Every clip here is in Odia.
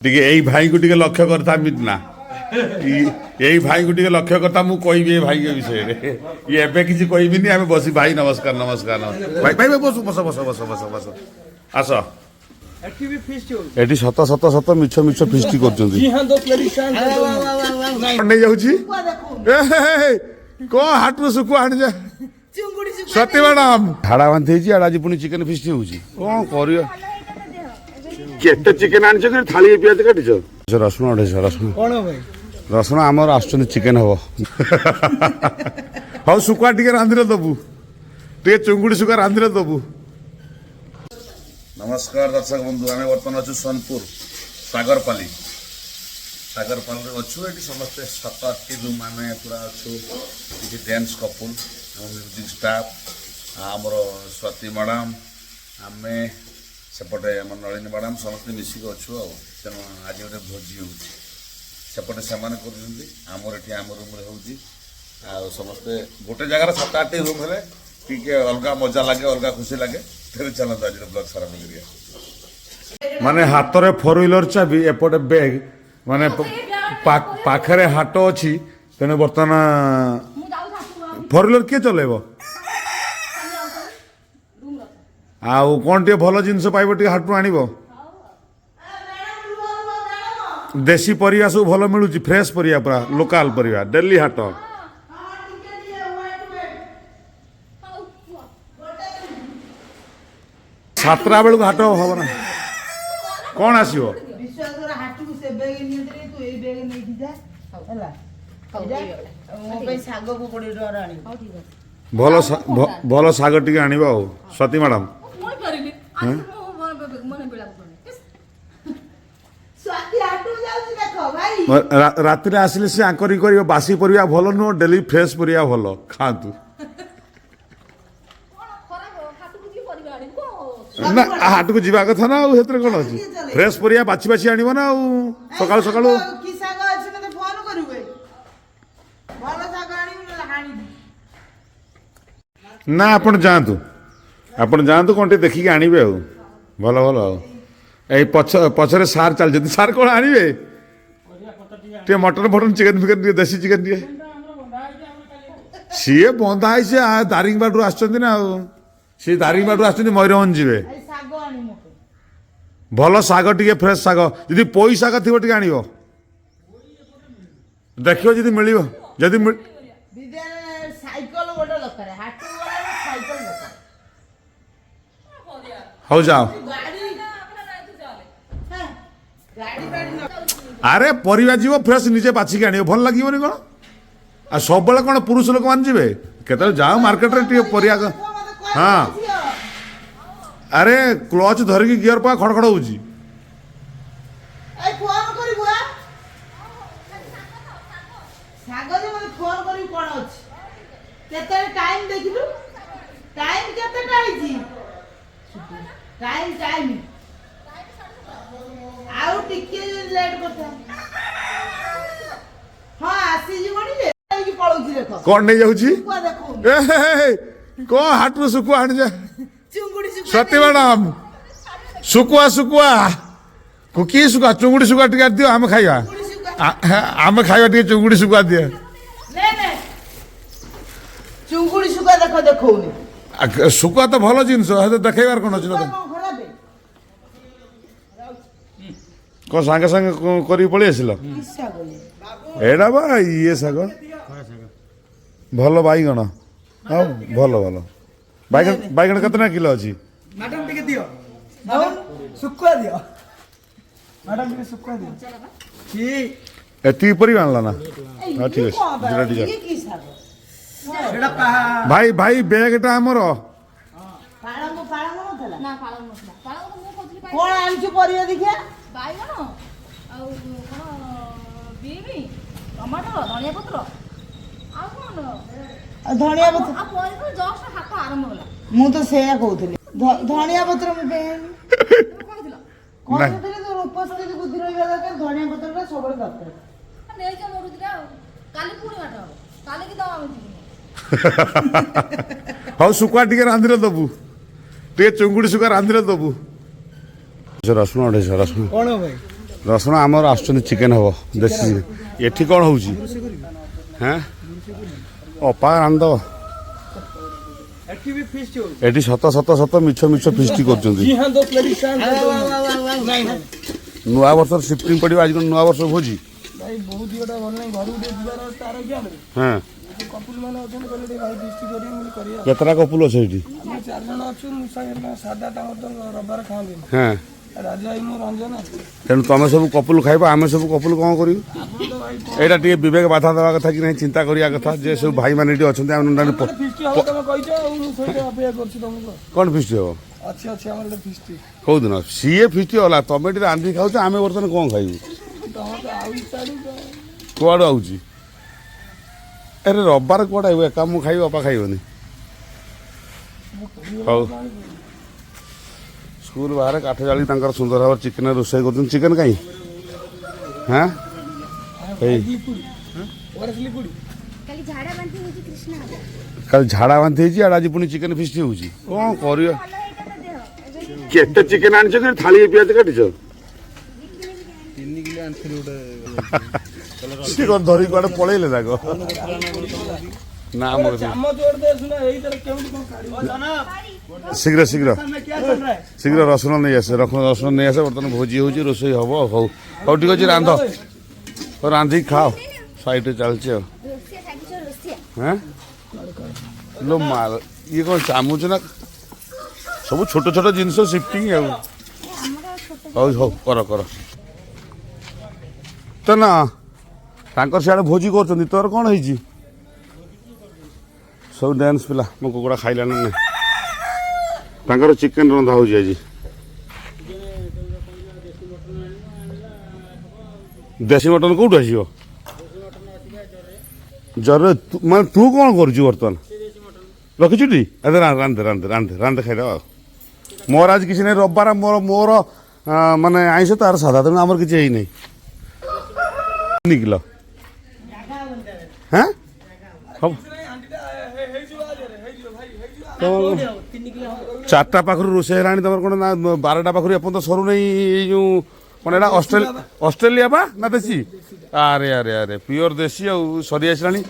ଟିକେ ଏଇ ଭାଇଙ୍କୁ ଟିକେ ଲକ୍ଷ୍ୟ କରିଥା ମିଥୁନା, ଏଇ ଭାଇଙ୍କୁ ଟିକେ ଲକ୍ଷ୍ୟ କରିଥା। ମୁଁ କହିବି ଏଇ ଭାଇଙ୍କ ବିଷୟରେ। ଇଏ ଏବେ କିଛି କହିବିନି। ଆମେ ବସି। ଭାଇ, ନମସ୍କାର, ନମସ୍କାର ଭାଇ। ଭାଇ, ବସ ବସ ବସ ବସ ବସ ବସ, ଆସ। ଏଠି ବି ଫିଷ୍ଟ ହଉଛି। ଏଠି ସତ ସତ ସତ, ମିଛ ମିଛ ଫିଷ୍ଟି କରୁଛନ୍ତି। जी हाँ दोस्त, मेरी शान। ନେଇଯାଉଛି। ଏ, ହେ, ହେ, କଣ ହାଟରୁ ଶୁଖୁଆ ଆଣିଯା। ସତୀ ମ୍ୟାଡାମ, ଝାଡା ବାନ୍ତି ହେଇଛି। ଆଡେ ଆଜି ପୁଣି ଚିକେନ ଫିଷ୍ଟି ହଉଛି, କଣ କରିବା? କେତେ ଚିକେନ ଆଣିଛ କି? ଥାଳି ପିଆଜ କାଟିଛ, ରସୁଣ 250 ରସୁଣ। କଣ ଭାଇ? ରସୁଣ ଆମର ଆସୁଛନ୍ତି, ଚିକେନ ହବ। ହଉ, ଶୁଖୁଆ ଟିକେ ରାନ୍ଧିଲେ ଦବୁ, ଟିକେ ଚୁଙ୍ଗୁଡ଼ି ଶୁଖୁଆ ରାନ୍ଧିଲେ ଦବୁ। ନମସ୍କାର ଦର୍ଶକ ବନ୍ଧୁ, ଆମେ ବର୍ତ୍ତମାନ ଅଛୁ ସୋନପୁର ସାଗରପାଲି। ସାଗରପାଲିରେ ଅଛୁ। ଏଠି ସମସ୍ତେ ସାତ ଆଠଟି ରୁମ୍ ଆମେ ପୁରା ଅଛୁ। କିଛି ଡ୍ୟାନ୍ସ କପୁଲ, ଆମ ମ୍ୟୁଜିକ୍ ଷ୍ଟାଫ୍, ଆମର ସ୍ୱାତି ମ୍ୟାଡ଼ାମ୍, ଆମେ ସେପଟେ ଆମ ନଳିନୀ ମ୍ୟାଡ଼ାମ୍, ସମସ୍ତେ ମିଶିକି ଅଛୁ। ଆଉ ତେଣୁ ଆଜି ଗୋଟେ ଭୋଜି ହେଉଛି। ସେପଟେ ସେମାନେ କରୁଛନ୍ତି, ଆମର ଏଠି ଆମ ରୁମ୍ରେ ହେଉଛି। ଆଉ ସମସ୍ତେ ଗୋଟେ ଜାଗାରେ ସାତ ଆଠଟି ରୁମ୍ ହେଲେ ଟିକେ ଅଲଗା ମଜା ଲାଗେ, ଅଲଗା ଖୁସି ଲାଗେ। ତେଣୁ ଚାଲନ୍ତୁ, ଆଜିର ବ୍ଲଗ୍ ଆରମ୍ଭ କରିବା। ମାନେ ହାତରେ ଫୋର୍ ହ୍ୱିଲର ଚାବି, ଏପଟେ ବ୍ୟାଗ୍, ମାନେ ପାଖରେ ହାଟ ଅଛି। ତେଣୁ ବର୍ତ୍ତମାନ ଫୋର୍ ହ୍ୱିଲର କିଏ ଚଲେଇବ? ଆଉ କ'ଣ ଟିକେ ଭଲ ଜିନିଷ ପାଇବ, ଟିକେ ହାଟରୁ ଆଣିବ। ଦେଶୀ ପରିବା ସବୁ ଭଲ ମିଳୁଛି, ଫ୍ରେଶ ପରିବା ପୁରା, ଲୋକାଲ ପରିବା, ଡେଲି ହାଟ। 7ଟା ବେଳକୁ ହାଟ ହବ ନା କ'ଣ ଆସିବ? ବିଶ୍ୱାସ କର, ହାଟକୁ ସେ ବେଗ ନିଅନ୍ତିନି, ତୁ ଏଇ ବେଗ ନେଇକି ଯା, ହେଲା? ଏଇଟା ମୋ ପାଇଁ ଶାଗକୁ 20 ଟଙ୍କାର ଆଣିବୁ। ଭଲ ଭଲ ଶାଗ ଟିକେ ଆଣିବ। ଆଉ ସ୍ୱାତି ମ୍ୟାଡ଼ାମ। କହିପାରିଲି ଆଜି ମୁଁ ମନେ ବେଳାକୁ ପଡେ। ସ୍ୱାତି ହାଟକୁ ଯାଉଛି, ଦେଖ ଭାଇ। ରାତିରେ ଆସିଲେ ସେ ଆଙ୍କରିଂ କରିବ, ବାସି ପରିବା ଭଲ ନୁହଁ, ଡେଲି ଫ୍ରେଶ ପରିବା ଭଲ ଖାଆନ୍ତୁ। କଣ ଖରାପ? ହାଟକୁ ଯିବି, ପରିବା ଆଣିବୁ, କଣ? ନା, ହାଟକୁ ଯିବା କଥା ନା, ଆଉ ସେଥିରେ କ'ଣ ଅଛି? ଫ୍ରେଶ ପରିବା ବାଛି ବାଛି ଆଣିବ ନା ଆଉ ସକାଳୁ ସକାଳୁ। କି ଶାଗ ଅଛି ମତେ ଫୋନ କରିବୁ। ଏ। ଭଲ ଶାଗ ଆଣିବୁ, ନହେଲେ ହାଣିବି। ନା, ଆପଣ ଯାଆନ୍ତୁ, ଆପଣ ଯାଆନ୍ତୁ, କ'ଣ ଟିକେ ଦେଖିକି ଆଣିବେ। ଆଉ ଭଲ ଭଲ। ଆଉ ଏଇ ପଛ ପଛରେ ସାର୍ ଚାଲିଛନ୍ତି। ସାର୍, କ'ଣ ଆଣିବେ? ଟିକେ ମଟନ ଫଟନ, ଚିକେନ ଫିକେନ ଟିକେ, ଦେଶୀ ଚିକେନ ଟିକେ। ସିଏ ବନ୍ଧା ହେଇଛି। ଦାରିଙ୍ଗବାଡ଼ିରୁ ଆସିଛନ୍ତି ନା, ଆଉ ସିଏ ଦାରିଙ୍ଗବାଡ଼ିରୁ ଆସିଛନ୍ତି, ମୟୂରଭଞ୍ଜ ଯିବେ। ଏଇ ଶାଗ ଆଣିବୁ ମୋ ପାଇଁ। ଭଲ ଶାଗ ଟିକେ, ଫ୍ରେଶ ଶାଗ, ଯଦି ପୋଇ ଶାଗ ଥିବ ଟିକେ ଆଣିବ। ଦେଖିବ ଯଦି ମିଳିବ, ଯଦି ବିଦ୍ୟାଳୟ ସାଇକେଲ ଗୋଟେ ଦରକାର, ହାଟକୁ ଗଲାବେଳେ ସାଇକେଲ ଦରକାର। ହଉ, ଯାଅ। ଗାଡ଼ି ହେ, ଗାଡ଼ି ବାଡ଼ି ନ ଆରେ, ପରିବା ଯିବ, ଫ୍ରେଶ ନିଜେ ବାଛିକି ଆଣିବ, ଭଲ ଲାଗିବନି କ'ଣ? ଆଉ ସବୁବେଳେ କ'ଣ ପୁରୁଷ ଲୋକମାନେ ଯିବେ? କେତେବେଳେ ଯାଅ ମାର୍କେଟରେ ଟିକେ ପରିବା। ମତେ କହିବ। ହଁ। ଝିଅ। ଆରେ, କ୍ଲଚ୍ ଧରିକି ଗିଅର ପା ଖଡ଼ ଖଡ଼ ହଉଛି। ଏଇ ଫୋନ କରିବୁ ଆ ଶାଗ ଯେ ମତେ ଫୋନ କରିବୁ। କଣ ଅଛି, କେତେବେଳେ ଟାଇମ ଦେଖିଲୁ? ଟାଇମ କେତେଟା ହେଇଛି? ଟାଇମ ଟାଇମ ଆଉ ଟିକେ ଲେଟ୍ କଥା। ହଁ, ଆସିଯିବଣି ଯେ, ନେଇକି ପଳଉଛି ଦେଖ। କ'ଣ ନେଇଯାଉଛି? ଶୁଖୁଆ ଦେଖଉନି। ଏ ହେ, ହେ, ହେ, କଣ ହାଟରୁ ଶୁଖୁଆ ଆଣିଯା। ଚୁଙ୍ଗୁଡି ଶୁଖୁଆ। ସ୍ୱାତି ମ୍ୟାଡ଼ାମ, ଶୁଖୁଆ ଶୁଖୁଆ କି ଶୁଖୁଆ? ଚୁଙ୍ଗୁଡ଼ି ଶୁଖୁଆ ଟିକେ ଦିଅ, ଆମେ ଖାଇବା। ଚୁଙ୍ଗୁଡି ଶୁଖୁଆ। ଆମେ ଖାଇବା, ଟିକେ ଚୁଙ୍ଗୁଡ଼ି ଶୁଖୁଆ ଦିଅ। ନେ ନେ, ଚୁଙ୍ଗୁଡି ଶୁଖୁଆ ଦେଖ, ଦେଖଉନି। ଶୁଖୁଆ ତ ଭଲ ଜିନିଷ, ହେତେ ଦେଖେଇବାର କ'ଣ ଅଛି? ଶୁଖୁଆ କଣ ଖରାପ? କ'ଣ ସାଙ୍ଗେ ସାଙ୍ଗେ କରିକି ପଳେଇ ଆସିଲ? କି ଶାଗ ଇଏ? ଏଇଟା ବା ଇଏ ଶାଗ, ଭଲ ବାଇଗଣ। ହଉ, ଭଲ ଭଲ ବାଇଗଣ। ବାଇଗଣ କେତେ ଟଙ୍କା କିଲୋ ଅଛି? ମ୍ୟାଡାମ, ଟିକେ ଦିଅ ମ୍ୟାଡାମ, ଶୁଖୁଆ ଦିଅ ମ୍ୟାଡାମ, ଟିକେ ଶୁଖୁଆ ଦିଅ କି। ଏତିକି ପରିବା ଆଣିଲ ନା? ଏଇ ହଁ, ଠିକ ଇଏ ଅଛି। କଣ ବା? ଯୋଉଟା ଟିକେ। ଇଏ କି ଶାଗ? ସେଟା ପାହା। ଭାଇ ଭାଇ, ବ୍ୟାଗଟା ଆମର। ପାଳଙ୍ଗ, ପାଳଙ୍ଗ ନଥିଲା? ନା, ପାଳଙ୍ଗ ନଥିଲା। ପାଳଙ୍ଗ ତ ମୁଁ କହୁଥିଲି। କଣ ଆଣିଛୁ ପରିବା ଦେଖିଆ? ବାଇଗଣ ଆଉ କଣ, ବିମି, ଟମାଟର, ଧନିଆ ପତ୍ର, ଆଉ କଣ? ଆଉ ଧଣିଆ ପତ୍ର। ଆଉ ପରିବା ଜଷ୍ଟ ହାଟ ଆରମ୍ଭ ହେଲା। ମୁଁ ତ ସେଇଆ କହୁଥିଲି, ଧଣିଆ ପତ୍ର ମୁଁ ପାଇଁ ଆଣିବି। ତମେ କହିଥିଲ। କହୁଥିଲି, ତୋର ଉପସ୍ଥିତି ବୁଦ୍ଧି ରହିବା ଦରକାର। ଧଣିଆ ପତ୍ରଟା ସବୁବେଳେ ଦରକାର। ନେଇଛ ମୋଠୁ ଦିଟା। ଆଉ କାଲି ପୁଣି ହାଟ ହବ, କାଲିକି ଦବ, ଆମେ ଯିବୁନି। ହଉ, ଶୁଖୁଆ ଟିକେ ରାନ୍ଧିଲେ ଦବୁ, ଟିକେ ଚୁଙ୍ଗୁଡ଼ି ଶୁଖୁଆ ରାନ୍ଧିଲେ ଦବୁ। ରସୁଣ 250 ରସୁଣ। କଣ ଭାଇ? ରସୁଣ ଆମର ଆସୁଛନ୍ତି, ଚିକେନ୍ ହବ ଦେଶୀ। ଏଠି କ'ଣ ହେଉଛି? ହେଁ, ଅପା ରାନ୍ଧବ। ଏଠି ବି ଫିଷ୍ଟ ହଉଛି। ଏଠି ସତ ସତ ସତ, ମିଛ ମିଛ ଫିଷ୍ଟି କରୁଛନ୍ତି। जी हाँ दोस्त, मेरी शान। ନାଇଁ ନାଇଁ। ନୂଆ ବର୍ଷର ସିଫ୍ଟିଂ ପଡ଼ିବ। ଆଜି କ'ଣ ନୂଆ ବର୍ଷ ଭୋଜି? ଭାଇ, ବହୁତ ଦିଗଟା ଭଲ ନାହିଁ। ଘରକୁ ଟିକେ ଯିବାର ଅଛି ତାର କିଆଁରେ। କପୁଲ ମାନେ ଅଛନ୍ତି, କହିଲେ ଟିକେ ଭାଇ ଫିଷ୍ଟି କରିବେ। ମୁଁ କହିଲି କରିବା। କେତେଟା କପୁଲ ଅଛ ଏଠି? ଆମେ ଚାରି ଜଣ ଅଛୁ। ମୁଁ ସାଙ୍ଗରେ ସାଧା, ତାଙ୍କର ତ ରବିବାର ଖାଆନ୍ତିନି। ରାଜା ଭାଇ, ମୁଁ, ରଞ୍ଜନ। ତେଣୁ ତମେ ସବୁ କପୁଲ ଖାଇବ, ଆମେ ସବୁ କପୁଲ କ'ଣ କରିବୁ? ଆପଣ ତ ଭାଇ। ଏଇଟା ଟିକେ ବିବେକ ବାଧା ଦେବା କଥା କି ନାହିଁ, ଚିନ୍ତା କରିବା କଥା ଯେ ସବୁ ଭାଇମାନେ ଏଠି ଅଛନ୍ତି, ଆମେ ଫିଷ୍ଟି ହବ ତମେ କହିଛ ଆଉ ମୁଁ ସେଇଟା ଅପେକ୍ଷା କରୁଛି ତମକୁ। କ'ଣ ଫିଷ୍ଟି ହବ? ଅଛି ଅଛି, ଆମର ଗୋଟେ ଫିଷ୍ଟି। କୋଉଦିନ ସିଏ ଫିଷ୍ଟି ହେଲା? ତମେ ଏଠି ରାନ୍ଧି ଖାଉଛ, ଆମେ ବର୍ତ୍ତମାନ କ'ଣ ଖାଇବୁ? ତମର ତ ଆଉ ଇଚ୍ଛା। କୁଆଡ଼ୁ ଆଉଛି? ଆରେ, ରବିବାର କୁଆଡ଼େ ଆଇବ? ଏକା ମୁଁ ଖାଇବି, ଅପା ଖାଇବନି। ହଉ, ସ୍କୁଲ ବାହାରେ କାଠ ଜାଳି ତାଙ୍କର ସୁନ୍ଦର ଭାବରେ ଚିକେନ ରୋଷେଇ କରୁଛନ୍ତି। ଚିକେନ କାହିଁ? ହଁ, ଏଇ। କାଲି ଝାଡ଼ା ବାନ୍ତି ହଉଛି କୃଷ୍ଣ। କାଲି ଝାଡ଼ା ବାନ୍ତି ହେଇଛି, ଆଡ଼େ ଆଜି ପୁଣି ଚିକେନ ଫିଷ୍ଟି ହେଉଛି। କ'ଣ କରିବା? ଭଲ ହେଇଥାନ୍ତା ଦେହ ଏବେ। କେତେ ଚିକେନ ଆଣିଛ କି? ଥାଳି ପିଆଜ କାଟିଛ? 3 କିଲୋ ଆଣିଥିଲି ଗୋଟେ। ସିଏ କ'ଣ ଧରିକି କୁଆଡ଼େ ପଳେଇଲେ ତାକ ନା ଆମର? ଚାମଚ ଗୋଟେ ଦେ ଶୁଣ, ଏଇଥିରେ କେମିତି କଣ କାଢିବ? ଶୀଘ୍ର ଶୀଘ୍ର ଶୀଘ୍ର ରସୁଣ ନେଇ ଆସେ। ରସୁଣ ନେଇ ଆସେ। ବର୍ତ୍ତମାନ ଭୋଜି ହେଉଛି, ରୋଷେଇ ହବ। ହଉ ହଉ, ଠିକ ଅଛି, ରାନ୍ଧ। ହଉ, ରାନ୍ଧିକି ଖାଅ। ସାଇଡ଼ରେ ଚାଲିଛି ଆଉ। ରୋଷିଆ ସାଜିଛ ରୋଷିଆ। ହେଁ ଲୋ ମା, ଇଏ କ'ଣ ଚାମୁଚ ନା ସବୁ ଛୋଟ ଛୋଟ ଜିନିଷ ସିଫ୍ଟିଂ ଆଉ? ଆମର ଛୋଟ। ହଉ ହଉ, କର କର। ତ ନା, ତାଙ୍କର ସିଆଡ଼େ ଭୋଜି କରୁଛନ୍ତି, ତୋର କ'ଣ ହେଇଛି? ସବୁ ଡ୍ୟାନ୍ସ ପିଲା। ମୋ କୁକୁଡ଼ା ଖାଇଲାଣି ନା ନାଇଁ? ତାଙ୍କର ଚିକେନ ରନ୍ଧା ହେଉଛି ଆଜି। ଦେଶୀ ମଟନ କୋଉଠୁ ଆସିବ? ଜରରେ ମାନେ ତୁ କ'ଣ କରୁଛୁ ବର୍ତ୍ତମାନ? ରଖିଛୁ ଟି? ଆରେ, ରାନ୍ଧେ ରାନ୍ଧେ ରାନ୍ଧେ ରାନ୍ଧେ, ଖାଇଦେବା। ଆଉ ମୋର ଆଜି କିଛି ନାହିଁ, ରବିବାର। ମୋର ମାନେ ଆଇଁଷ, ତାର ସାଧା, ତେଣୁ ଆମର କିଛି ହେଇନାହିଁ। 3 କିଲୋ ହଁ ହବ। 4ଟା ପାଖରୁ ରୋଷେଇ ହେଲାଣି ତମର କ'ଣ ନା 12ଟା ପାଖରୁ ଏପର୍ଯ୍ୟନ୍ତ ସରୁନାହିଁ। ଏଇ ଯେଉଁ କ'ଣ ଏଇଟା, ଅଷ୍ଟ୍ରେଲିଆ ବା ନା ଦେଶୀ? ଆରେ ଆରେ ଆରେ, ପିଓର ଦେଶୀ ଆଉ ସରି ଆସିଲାଣି।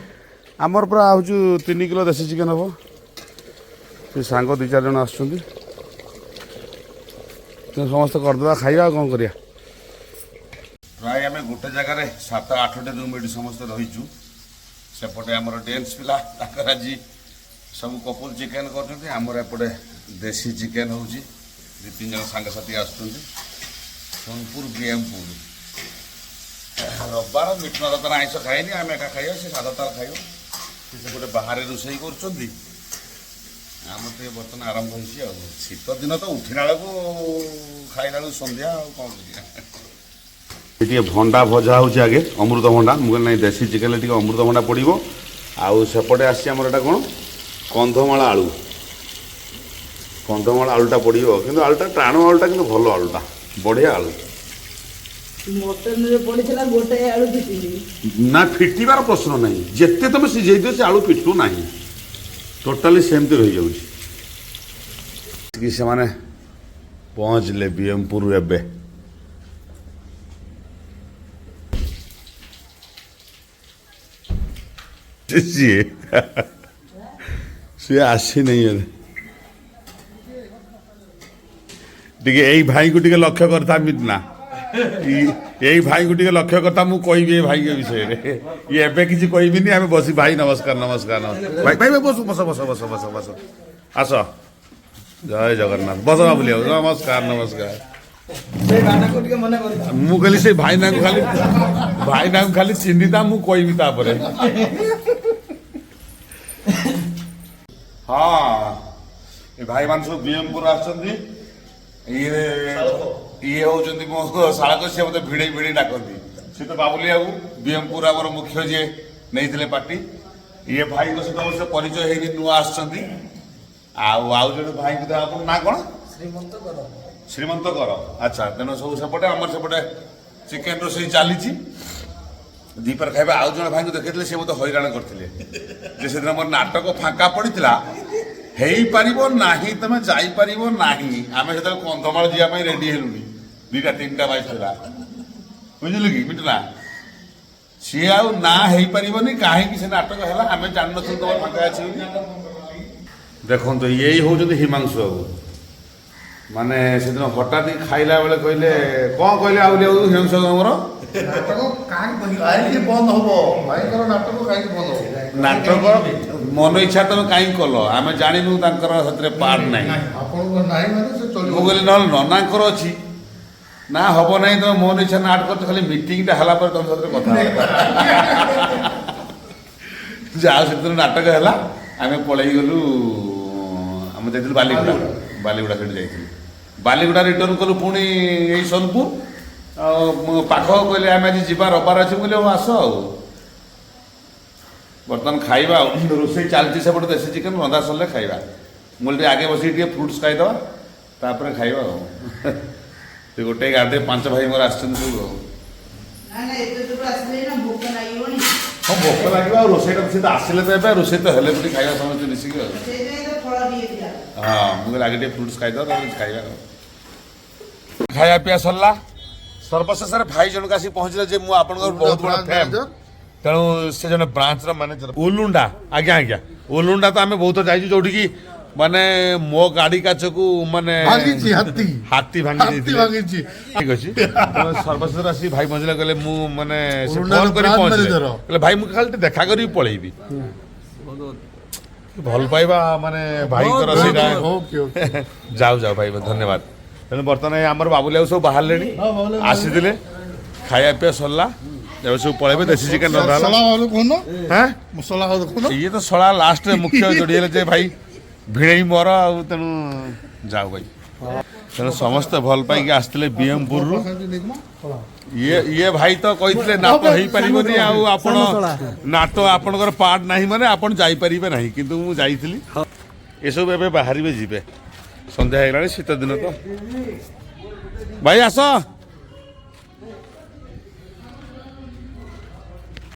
ଆମର ପୁରା ହେଉଛି 3 କିଲୋ ଦେଶୀ ଚିକେନ୍ ହବ। ସେ ସାଙ୍ଗ ଦୁଇ ଚାରି ଜଣ ଆସୁଛନ୍ତି, ତେଣୁ ସମସ୍ତେ କରିଦେବା, ଖାଇବା ଆଉ କ'ଣ କରିବା। ପ୍ରାୟ ଆମେ ଗୋଟେ ଜାଗାରେ ସାତ ଆଠଟି ରୁମ୍ ଏଠି ସମସ୍ତେ ରହିଛୁ। ସେପଟେ ଆମର ଡ୍ୟାନ୍ସ ପିଲା, ତାଙ୍କର ଆଜି ସବୁ କପୁଲ ଚିକେନ୍ କରୁଛନ୍ତି। ଆମର ଏପଟେ ଦେଶୀ ଚିକେନ୍ ହେଉଛି। ଦୁଇ ତିନି ଜଣ ସାଙ୍ଗସାଥି ଆସୁଛନ୍ତି ସୋନପୁର ବିଏମପୁର। ରବିବାର, ମିଠୁନ ତାର ଆଇଁଷ ଖାଏନି, ଆମେ ଏକା ଖାଇବା, ସେ ସାଧା ତାର ଖାଇବ। ସେ ସେପଟେ ବାହାରେ ରୋଷେଇ କରୁଛନ୍ତି। ଆମର ଟିକେ ବର୍ତ୍ତମାନ ଆରମ୍ଭ ହେଇଛି। ଆଉ ଶୀତ ଦିନ ତ, ଉଠିଲା ବେଳକୁ ଖାଇଲା ବେଳକୁ ସନ୍ଧ୍ୟା, ଆଉ କ'ଣ କରିବା? ଟିକେ ଭଣ୍ଡା ଭଜା ହେଉଛି ଆଗେ, ଅମୃତଭଣ୍ଡା। ମୁଁ କହିଲି ନାଇଁ, ଦେଶୀ ଚିକେନରେ ଟିକେ ଅମୃତଭଣ୍ଡା ପଡ଼ିବ। ଆଉ ସେପଟେ ଆସିଛି ଆମର ଏଇଟା କ'ଣ, କନ୍ଧମାଳ ଆଳୁ। କନ୍ଧମାଳ ଆଳୁଟା ପଡ଼ିବ, କିନ୍ତୁ ଆଳୁଟା ଟାଣ ଆଳୁଟା, କିନ୍ତୁ ଭଲ ଆଳୁଟା, ବଢ଼ିଆ ଆଳୁ। ମଟନରେ ପଡ଼ିଥିଲା ଗୋଟେ ଆଳୁ ଫିଟିଲି। ନା, ଫିଟିବାର ପ୍ରଶ୍ନ ନାହିଁ। ଯେତେ ତମେ ସିଝେଇ ଦିଅ, ସେ ଆଳୁ ଫିଟୁ ନାହିଁ, ଟୋଟାଲି ସେମିତି ରହିଯାଉଛି। କି ସେମାନେ ପହଞ୍ଚିଲେ ବିଏମପୁର ଏବେ। ସିଏ ସିଏ ଆସିନାହିଁ ଏବେ। ଟିକେ ଏଇ ଭାଇଙ୍କୁ ଟିକେ ଲକ୍ଷ୍ୟ କରିଥା ମିଥୁନା, ଏଇ ଭାଇଙ୍କୁ ଟିକେ ଲକ୍ଷ୍ୟ କରିଥା। ମୁଁ କହିବି ଏଇ ଭାଇଙ୍କ ବିଷୟରେ, ଇଏ ଏବେ କିଛି କହିବିନି। ଆମେ ବସି। ଭାଇ ନମସ୍କାର, ନମସ୍କାର, ନମସ୍କାର। ଭାଇ ଭାଇ, ବସ ବସ ବସ ବସ ବସ ବସ, ଆସ। ଜୟ ଜଗନ୍ନାଥ। ବସ ବାବୁଲି ବାବୁ, ନମସ୍କାର ନମସ୍କାର। ସେଇ ଭାଇନାକୁ ଟିକେ ମନେ କରିଥା। ମୁଁ କହିଲି ସେଇ ଭାଇନାଙ୍କୁ ଖାଲି ଚିହ୍ନିତା, ମୁଁ କହିବି ତାପରେ। ହଁ, ଏ ଭାଇମାନେ ସବୁ ବିଏମପୁର ଆସିଛନ୍ତି। ଇଏ ଇଏ ହଉଛନ୍ତି ମୋ ଶାଳକ, ସିଏ ମତେ ଭିଡେଇ ଭିଡେଇ ଡାକନ୍ତି। ସେ ତ ବାବୁଲି ବାବୁ, ବିଏମପୁର ଆମର ମୁଖ୍ୟ ଯିଏ ନେଇଥିଲେ ପାର୍ଟି। ଇଏ ଭାଇଙ୍କ ସହିତ ଅବଶ୍ୟ ପରିଚୟ ହେଇନି, ନୂଆ ଆସିଛନ୍ତି। ଆଉ ଆଉ ଜଣେ ଭାଇଙ୍କୁ ତ, ଆପଣ ନାଁ କ'ଣ? ଶ୍ରୀମନ୍ତ କର। ଶ୍ରୀମନ୍ତ କର, ଆଚ୍ଛା। ତେଣୁ ସବୁ ସେପଟେ, ଆମର ସେପଟେ ଚିକେନ ରୋଷେଇ ଚାଲିଛି, ଦ୍ୱିପହର ଖାଇବା। ଆଉ ଜଣେ ଭାଇଙ୍କୁ ଦେଖେଇଥିଲେ, ସେ ମୋତେ ହଇରାଣ କରିଥିଲେ ଯେ ସେଦିନ ମୋର ନାଟକ ଫାଙ୍କା ପଡ଼ିଥିଲା, ହେଇପାରିବ ନାହିଁ, ତମେ ଯାଇପାରିବ ନାହିଁ। ଆମେ ସେତେବେଳେ କନ୍ଧମାଳ ଯିବା ପାଇଁ ରେଡି ହେଲୁଣି, 2ଟା 3ଟା ବାଜିଥିଲା। ବୁଝିଲୁ କି ମିଟୁନା, ସିଏ ଆଉ ନା ହେଇପାରିବନି। କାହିଁକି ସେ ନାଟକ ହେଲା ଆମେ ଜାଣିନଥିଲୁ ତମର ଫାଙ୍କା ଅଛି ବୋଲି। ଦେଖନ୍ତୁ, ଏଇ ହଉଛନ୍ତି ହିମାଂଶୁ ବାବୁ। ମାନେ ସେଦିନ ହଠାତ୍ ଖାଇଲା ବେଳେ କହିଲେ, କଣ କହିଲେ ଆଉ ଆଉ ହିମାଂଶୁ ବାବୁ ଆମର? ନାଟକ କାହିଁକି ବନ୍ଦ ହବ? ଭାଇଙ୍କର ନାଟକ କାହିଁକି ବନ୍ଦ ହବ? ନାଟକ ମନ ଇଚ୍ଛା ତମେ କାହିଁକି କଲ? ଆମେ ଜାଣିନୁ ତାଙ୍କର ସେଥିରେ ପାର୍ଟ ନାହିଁ। ଆପଣଙ୍କର ନାହିଁ ମାନେ ସେ ଚଳିବ। ମୁଁ କହିଲି, ନହେଲେ ନନାଙ୍କର ଅଛି ନା? ହବ ନାହିଁ, ତମେ ମନ ଇଚ୍ଛା ନାଟ କରୁଛ। ଖାଲି ମିଟିଂଟା ହେଲା ପରେ ତମ ସାଥିରେ କଥା ହବ। ଯାହା ସେଦିନ ନାଟକ ହେଲା, ଆମେ ପଳେଇ ଗଲୁ। ଆମେ ଯାଇଥିଲୁ ବାଲିଗୁଡ଼ା, ବାଲିଗୁଡ଼ା ସେଠି ଯାଇଥିଲୁ। ବାଲିଗୁଡ଼ା ରିଟର୍ନ କଲୁ ପୁଣି ଏଇ ସୋନପୁର। ଆଉ ମୋ ପାଖ କହିଲେ, ଆମେ ଆଜି ଯିବା, ରବିବାର ଅଛି। ମୁଁ କହିଲି, ହଉ ଆସ। ଆଉ ବର୍ତ୍ତମାନ ଖାଇବା, ଆଉ ରୋଷେଇ ଚାଲିଛି ସେପଟେ। ଦେଶୀ ଚିକେନ ରନ୍ଧା ସରିଲେ ଖାଇବା। ମୁଁ କହିଲି, ଟିକେ ଆଗେ ବସିକି ଟିକେ ଫ୍ରୁଟ୍ସ ଖାଇଦେବା, ତାପରେ ଖାଇବା। ଆଉ ସେ ଗୋଟେ ଗାଡ଼ିରେ ପାଞ୍ଚ ଭାଇ ମୋର ଆସିଛନ୍ତି ସବୁ। ଆଉ ନା ନା, ଏତେ ଦୂର ଆସିଲେ ନା ଭୋକ ଲାଗିବନି? ହଁ, ଭୋକ ଲାଗିବ। ଆଉ ରୋଷେଇଟା ସେ ତ ଆସିଲେ ତ ଏବେ ରୋଷେଇ ତ ହେଲେ ପୁଣି ଖାଇବା ସମସ୍ତେ ମିଶିକି। ଆଉ ସେଇଥିପାଇଁ ତ ଫଳ ଟିକେ ଦିଆ। ହଁ, ମୁଁ କହିଲି ଆଗେ ଟିକେ ଫ୍ରୁଟ୍ସ ଖାଇଦେବା, ତାପରେ ଖାଇବା। ଆଉ ଖାଇବା ପିଇବା ସରିଲା। ସର୍ବଶେଷରେ ଭାଇ ଜଣକ ଆସିକି ପହଞ୍ଚିଲେ ଯେ ମୁଁ ଆପଣଙ୍କର ବହୁତ ବଡ଼ ଫ୍ୟାନ୍। ତେଣୁ ସେ ଜଣେ ବ୍ରାଞ୍ଚର ମ୍ୟାନେଜର ଉଲୁଣ୍ଡା। ଆଜ୍ଞା, ଉଲୁଣ୍ଡା ତ ଆମେ ବହୁତ ଯାଇଛୁ, ଯୋଉଠିକି ମାନେ ମୋ ଗାଡି କାଚକୁ ମାନେ ଭାଙ୍ଗିଛି ହାତୀ। ହାତୀ ଭାଙ୍ଗି ହାତୀ ଦେଇଥିଲେ। ଭାଙ୍ଗିଛି। ଠିକ ଅଛି। ତ ସର୍ବଶେଷରେ ଆସି ଭାଇ ପହଞ୍ଚିଲେ। କହିଲେ ମୁଁ ମାନେ ସେ ଉଲୁଣ୍ଡାର ଫୋନ କରି branch ପହଞ୍ଚିଲେ। manager। କହିଲେ, ଭାଇ, ମୁଁ ଖାଲି ଟିକେ ଦେଖା କରିକି ପଳେଇବି। ଭଲ ପାଇବା ମାନେ ଭାଇଙ୍କର ସେଇଟା। Okay okay. ଯାଉ ଯାଉ ଭାଇ, ଧନ୍ୟବାଦ। ତେଣୁ ବର୍ତ୍ତମାନ ଏଇ ଆମର ବାବୁଲି ଆଉ ସବୁ ବାହାରିଲେଣି। ହଁ, ବାବୁଲି। ଆସିଥିଲେ, ଖାଇବା ପିଇବା ସରିଲା, ଏବେ ସବୁ ପଳେଇବେ। ଦେଶୀ ଚିକେନ ରନ୍ଧା ହେଲା। ଶଳା ଭାଉଜ କହୁନ। ହାଁ। ମୋ ଶଳା ଭାଉଜ କହୁନ। ଇଏ ତ ଶଳା ଲାଷ୍ଟରେ ମୁଖ୍ୟ ଯୋଡ଼ି ହେଲେ ଯେ ଭାଇ ଭିଣେଇ ମୋର। ଆଉ ତେଣୁ ଯାଉ ଭାଇ। ତେଣୁ ସମସ୍ତେ ଭଲ ପାଇକି ଆସିଥିଲେ ବିଏମପୁରରୁ। ଇଏ ଭାଇ ତ କହିଥିଲେ ନାଟ ହେଇପାରିବନି, ଆଉ ଆପଣ ନାଟ ଆପଣଙ୍କର ପାର୍ଟ ନାହିଁ, ମାନେ ଆପଣ ଯାଇପାରିବେ ନାହିଁ। କିନ୍ତୁ ମୁଁ ଯାଇଥିଲି। ଏସବୁ ଏବେ ବାହାରିବେ, ଯିବେ। ସନ୍ଧ୍ୟା ହେଇଗଲାଣି, ଶୀତ ଦିନ ତ। ଭାଇ ଆସ।